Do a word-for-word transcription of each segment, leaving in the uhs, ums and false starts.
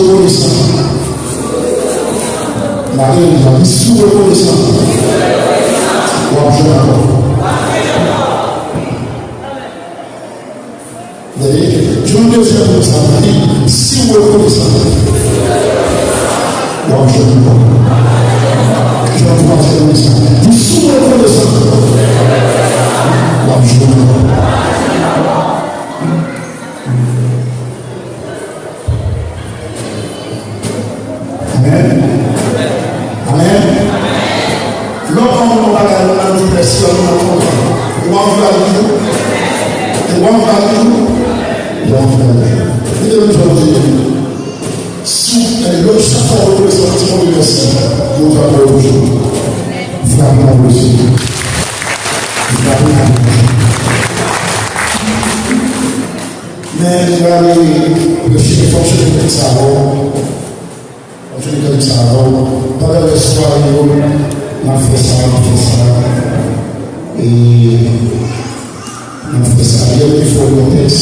rekonesan. Gade, li di, si w rekonesan, w ap jwenn ankò. Gade, yon dezyèm rekonesan, li di, si w rekonesan, w ap jwenn ankò. Yon twazyèm rekonesan, li di, si w rekonesan, w ap jwenn ankò. Amèn. Amèn. Lè w ba yon moun yon bagay, ou al di mèsi, ou kontan. Ou anvi al toujou? Ou anvi al toujou? Ou anvi al toujou? Kite m di w yon bagay. Si w, lè w chak fwa w rekonesan, w di Bondye mèsi, Bondye ap ba w toujou. Frape yon aplozisman. Frape yon aplozisman. Men, m prale preche, fòk se te sa avè w. Fòk se te sa avè w. Pandan rès sware yo, n ap fè sa, n ap fè sa. E, n ap fè sa. Yè, m te fè w yon tèks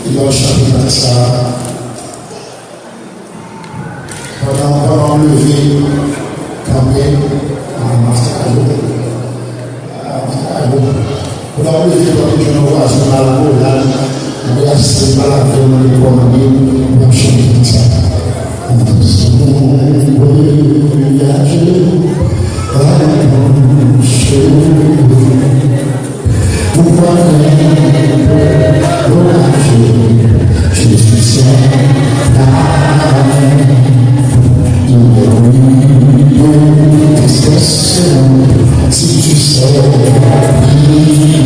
ki nan chapit kat sa. Pandan, pandan w leve, kanpe, a, maske a yo. A, maske a yo. Pandan w leve, kanpe, jwenn yon vwazen w al, w al, anbrase l, pale avè l, mande l kòmande l, epi w ap chante konsa. Voyage, voyage. Pourquoi craindre l'orage? Jésus sera là. Il est venu de tristesse. Si tu sais, il est venu.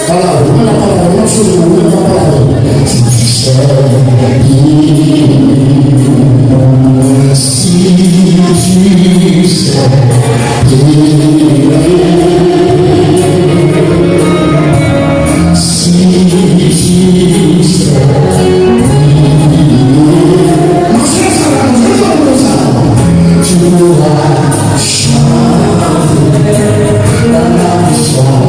Voilà, voilà, voilà, voilà, voilà, voilà. Si tu sais, si tu sais, si tu sais, tu pourras chanter la chanson.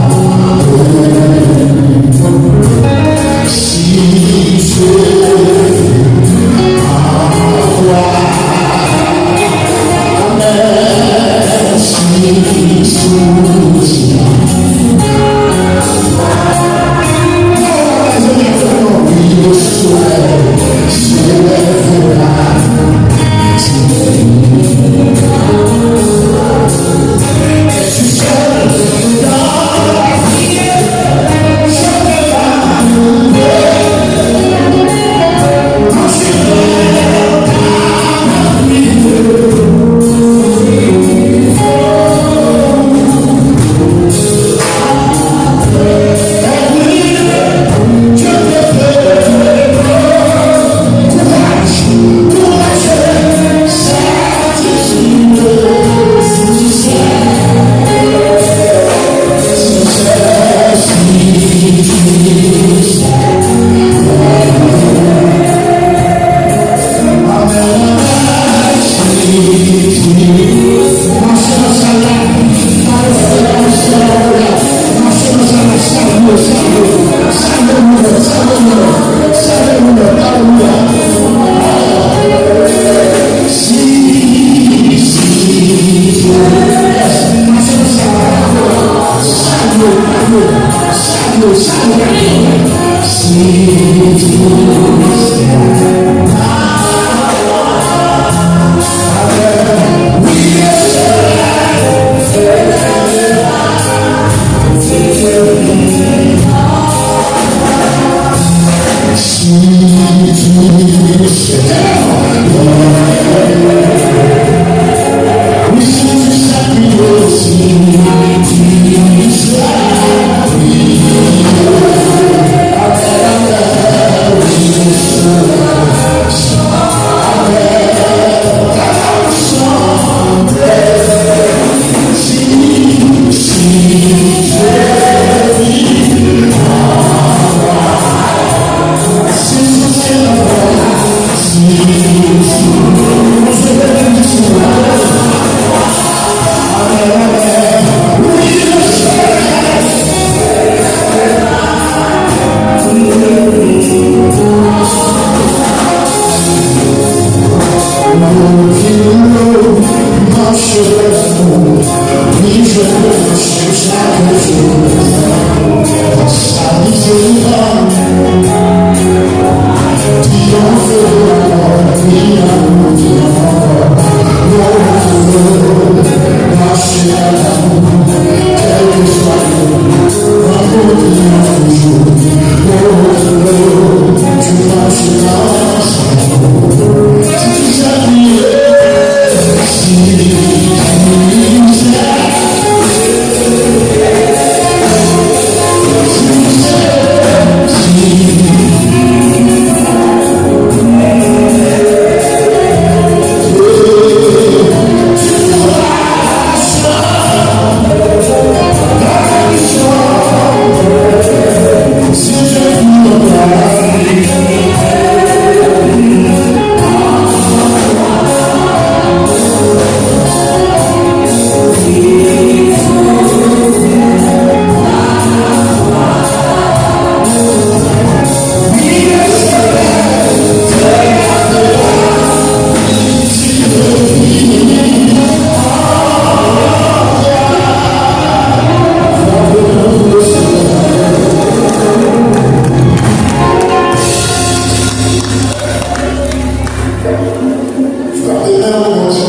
Frape men w, Bondye.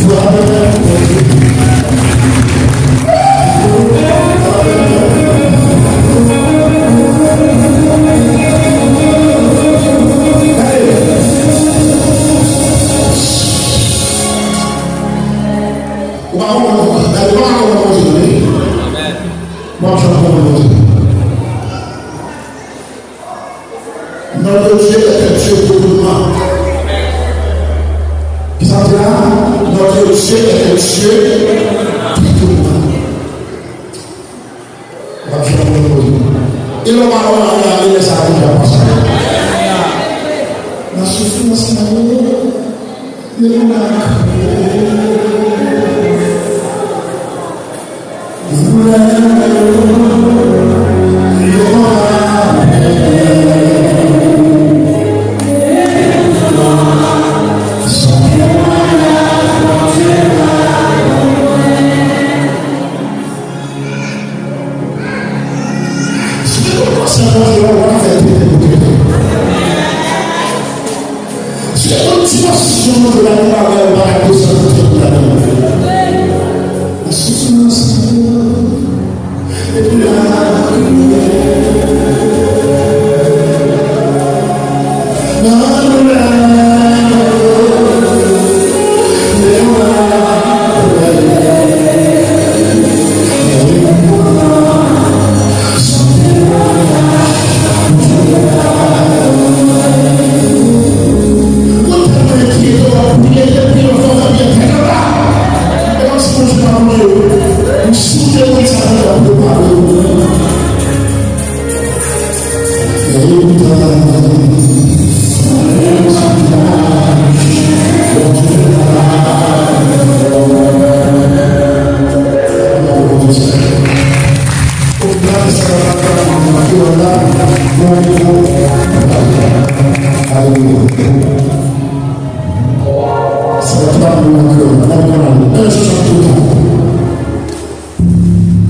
Frape men w, Bondye. Ou pa konprann, gade, ou pa konprann Bondye, non, wi. Ou pa janm konprann Bondye. Notre Dieu est un Dieu d'étonnement. Kisa m di la? Notre Dieu est un Dieu d'étonnement. Ou pa janm konprann Bondye. E lè w pa wè anyen ale, lè sa a Bondye ap pase. Nan soufrans mwen yo, Si w te konn konsèy Bondye a, ou pa t ap fè tenten pou tenten. Si w te konn dimansyon Bondye a, ou pa t ap desann pou tenten ladan l. Nan soufrans, epi la,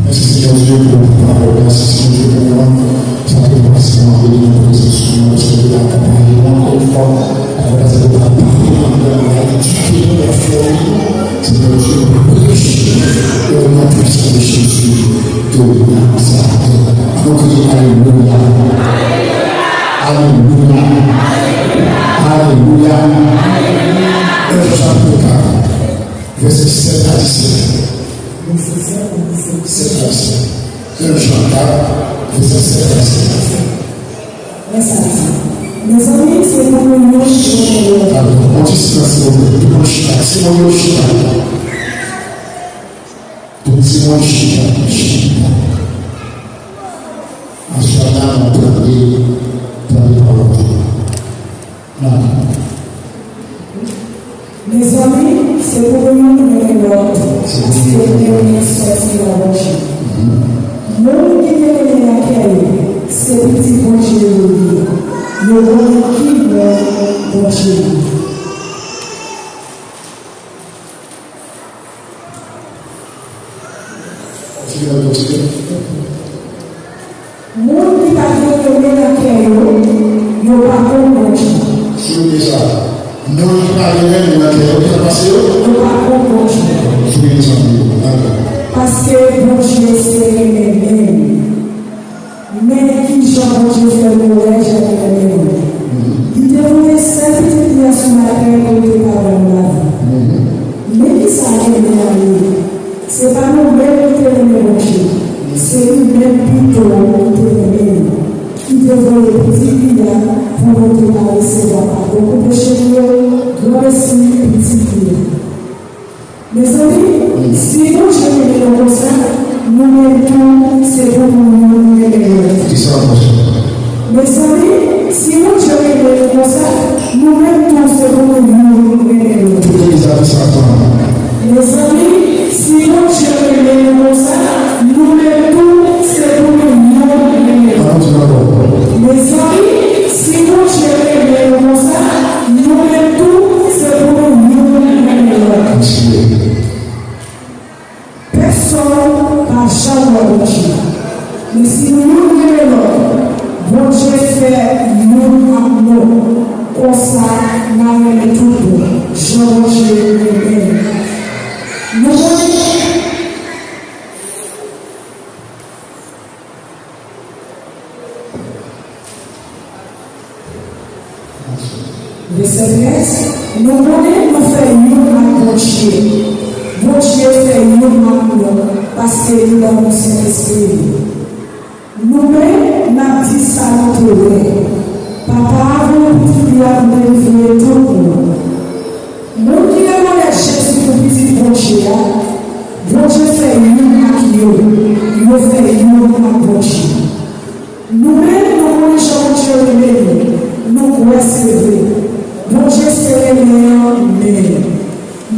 Mèsi, Senyè Dye, pou pawòl la. Mèsi, Senyè Dye, pou mwen. Sa te pase nan prezans ou, Senyè, akonpaye nou ankò yon fwa. Pawòl la, se pou pale nou, edike nou, enfòme nou. Senyè Dye, nou preche o non pwisan de Jezi. Ke nou sa. Anon kriye alelouya. Alelouya. Alelouya. Jan chapit kat, vèsè sèt a disèt. Vèsè sèt a disèt. Sèt a disèt. Jan kat, vèsè sèt a disèt. Men sa l di. Mezanmi, se pou nou yon chita. Alò, on ti silans, silvouplè. Tout moun chita. Timoun yo chita. Tout timoun chita. Chita. Aswè a, n ap tande, tande pawòl Bondye. Mezanmi, se pou nou youn renmen lòt, paske renmen sòti nan Bondye. Moun ki te renmen lakè yo, se pitit Bondye yo ye. Yo konnen ki moun Bondye ye. Moun ki pa gen renmen nan kè yo, yo pa konn Bondye. Si yo gen sa, moun ki pa gen renmen nan kè yo, ki sa pase yo? Yo pa konn Bondye. Si yo gen sa, yo, dakò. Paske Bondye se renmen menm. Men kijan Bondye fè nou wè jan li renmen nou. Li te voye sèl Pitit li a sou latè pou l te pale nou lavi. Men kisa renmen an ye? Se pa nou menm ki te renmen Bondye, se li menm pito ki te renmen nou, ki te voye Pitit li a pou nou te ka resevwa padon pou peche nou yo, granmesi Pitit li a. Mezanmi, si Bondye renmen nou konsa, nou menm tou, se pou nou youn renmen lòt. Di sa ankò, sè. Mezanmi, si Bondye renmen nou konsa, nou menm tou, se pou nou youn renmen lòt. Tout legliz la di sa ankò. Mezanmi, si Bondye renmen nou konsa, nou menm tou, se pou nou youn renmen lòt. An nou di l ankò. Mezanmi, si Bondye renmen nou konsa, nou menm tou, se pou nou youn renmen lòt. Kontinye. Pèsonn pa janm wè Bondye. Men si nou youn renmen lòt, Bondye fè youn Konsa, n a renmen tout bon, jan Bondye renmen nou. Nou konnen. Vèsè trèz, nou konnen nou fè youn ak Bondye. Bondye fè youn ak nou, paske li ban nou Sentespri li. Nou menm, n ap di sa nou te wè. Papa a voye Pitit li a pou delivre tout moun. Moun ki rekonèt Jezi pou Pitit Bondye a, Bondye fè youn ak yo, yo fè youn ak Bondye. Nou menm, nou konnen jan Bondye renmen nou, nou kwè se vre. Bondye se renmen an menm.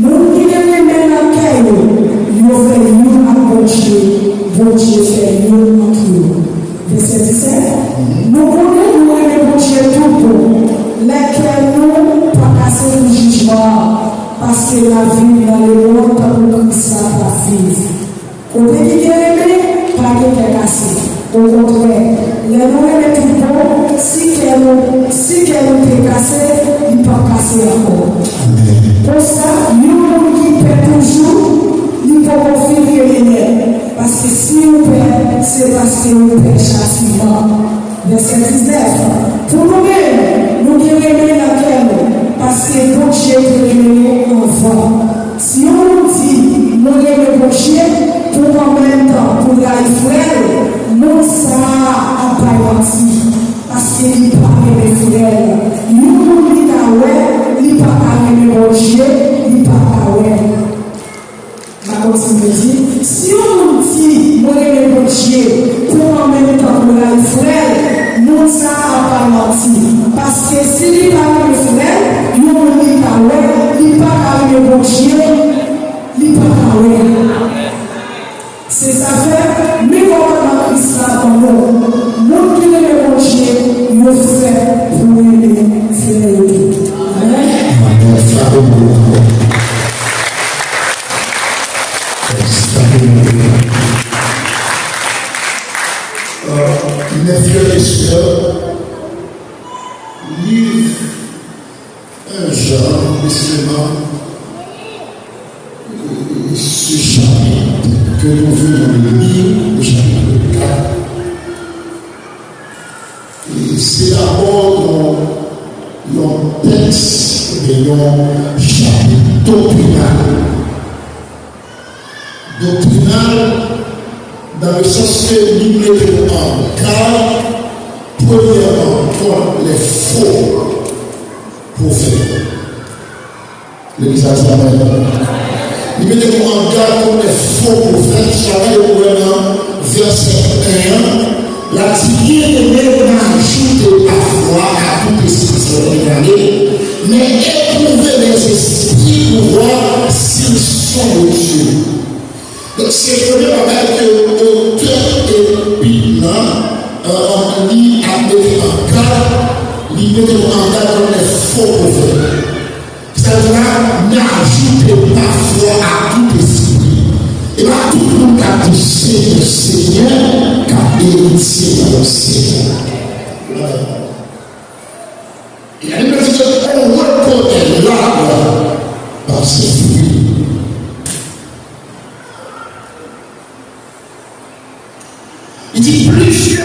Moun ki gen renmen nan kè yo, yo fè youn ak Bondye, Bondye fè youn ak yo. Vèsè disèt, nou konnen nou renmen Bondye tout bon, lè kè nou pa kase pou jijman an, paske n ap viv nan lemonn tankou Kris la t ap viv. Kote ki gen renmen, pa gen kè kase. Okontrè, lè nou renmen tout bon, si kè nou, si kè nou te kase, li p ap kase ankò. Konsa, yon moun ki pè toujou, li poko fin renmen nèt. Paske si ou pè, se paske ou pè chatiman. Vèsè diznèf, pou nou menm, nou gen renmen nan kè nou, paske Bondye te renmen nou anvan. Si yon moun di, "Mwen renmen Bondye," pou an menm tan pou rayi frè l, moun sa a ap bay manti, paske li pa renmen frè l. Yon moun li ka wè, li pa ka renmen Bondye, li pa ka wè. M a kontinye di, si yon moun di, "Mwen renmen Bondye," pou an menm tan pou rayi frè l, moun sa a ap bay manti. Paske si li pa renmen frè l, yon moun li ka wè, li pa ka renmen Bondye, li pa ka wè. Se sa fè, men kòmandman Kris la ban nou, moun ki renmen Bondye, yo fèt pou renmen frè yo tou. Amèn. Amèn. Frape pou nou ankò. Frape pou nou. Euh, mes frères et sœurs, liv un Jean, presizeman, se chapit ke nou vin li, le chapitre quatre, e se dabò yon, yon tèks, oubyen yon chapit doktrinal. Doktrinal, dans le sens que li mete nou an gad, premyèman, kont lè fo pwofèt. Legliz la di amèn. Li mete nou an gad kont lè fo pwofèt, sa vle di ou wè nan vèsè en an, la di, Bien-aimés, n'ajoutez pas foi à tout esprit, sa vle di, men éprouvez les esprits pour voir s'ils sont de Dieu. Donk, se premye bagay ke otè epit lan, euh, li ap mete an gad, li mete nou an gad kont lè fo pwofèt. Sa vle di la, n'ajoutez pas foi à tout esprit. E pa tout moun k ap di Senyè, Senyè, k ap eritye nan Senyè. E la Bib la di ke on reconnaît l'arbre par ses fruits.